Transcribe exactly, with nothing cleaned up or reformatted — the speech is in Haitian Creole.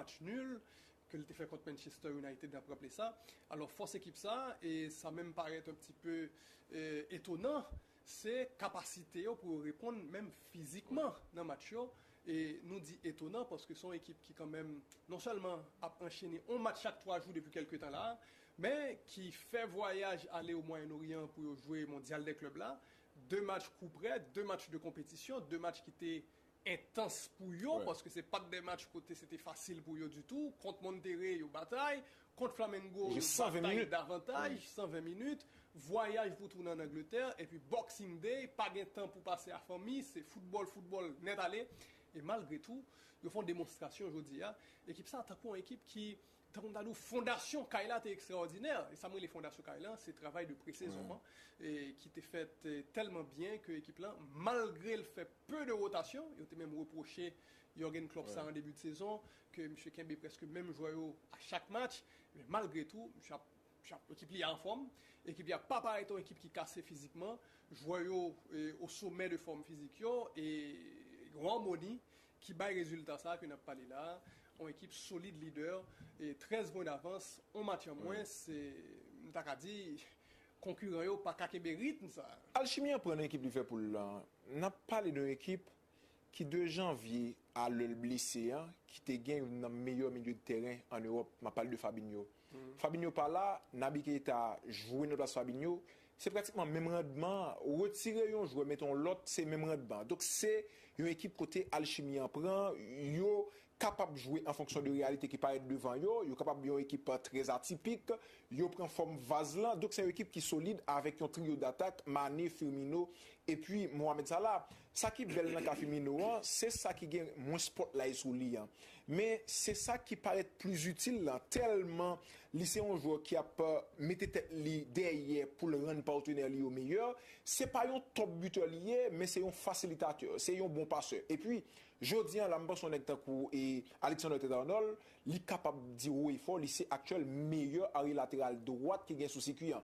match nul ke l te fè kont Manchester United, n ap raple sa. Alò, fòs ekip sa, e sa menm parèt un petit peu, euh, étonnant, se kapasite yo pou yo reponn menm fizikman nan match yo. E nou di etonan paske se yon ekip ki kanmenm non sèlman ap anchene yon match chak twa jou depi kèlke tan la, men ki fè vwayaj ale o Mwayen Oryan pou yo jwe Mondyal dè Klèb la. De match kou prè, de match de konpetisyon, de match ki te entans pou yo, paske se pa t de match kote se te fasil pou yo ditou. Kont Monterrey, yo batay. Kont Flamengo, yo batay davantaj, san ven minit. Vwayaj pou tounen ann Angletè, epi Boxing Day, pa gen tan pou pase a fanmi, se foutbòl, foutbòl, nèt ale. E malgre tou, yo fè yon demonstrasyon jodi a. Ekip sa, tankou yon ekip ki, tankou m ta di w, fondasyon kay la te ekstraòdinè. E sa m rele fondasyon kay la, se travay de presezon an, e ki te fèt, e, tèlman byen ke ekip lan, malgre l fè pe de wotasyon, yo te menm repwoche Jürgen Klopp sa an debi de sezon, ke misye kenbe prèske menm jwè yo a chak match, men malgre tou, misye ap, misye ap, ekip li anfòm, ekip li a pa parèt yon ekip ki kase fizikman, jwè yo, e, o somè de fòm fizik yo, e yon amoni ki bay rezilta sa ke n ap pale la, yon ekip solid lidè, e trèz pwen davans, yon match an mwens, se, m ta ka di, konkiran yo pa ka kenbe ritm sa. Alchimie an pran nan ekip Liverpool lan, n ap pale de yon ekip ki de janvye a lè l blese an, ki te gen youn nan meyè milye de tèren ann Ewòp, m ap pale de Fabinho. Fabinho pa la, Naby Keita jwe nan plas Fabinho, se pratikman menm randman, retire yon jwè, mete yon lòt, se menm randman. Donk, se yon ekip kote alchimi an pran, yo kapab jwe an fonksyon de reyalite ki parèt devan yo, yo kapab yon ekip trè atipik, yo pran fòm vaz lan, donk se yon ekip ki solid avèk yon triyo datak, Mané, Firmino, epi Mohamed Salah. Sa ki bèl nan ka Firmino an, se sa ki gen mwens spotlight sou li an. Men se sa ki parèt pli itil lan, tèlman li se yon jwè ki ap, euh, mete tèt li dèyè pou l rann patnè li yo meyè. Se pa yon top bitè li ye, men se yon fasilitatè, se yon bon pasè. Epi, jodi an la, m panse yon nèg tankou, e, Alexander Trent Arnold, li kapab di wo e fò, li se aktyèl meyè arye lateral dwat ki gen sou sikui an.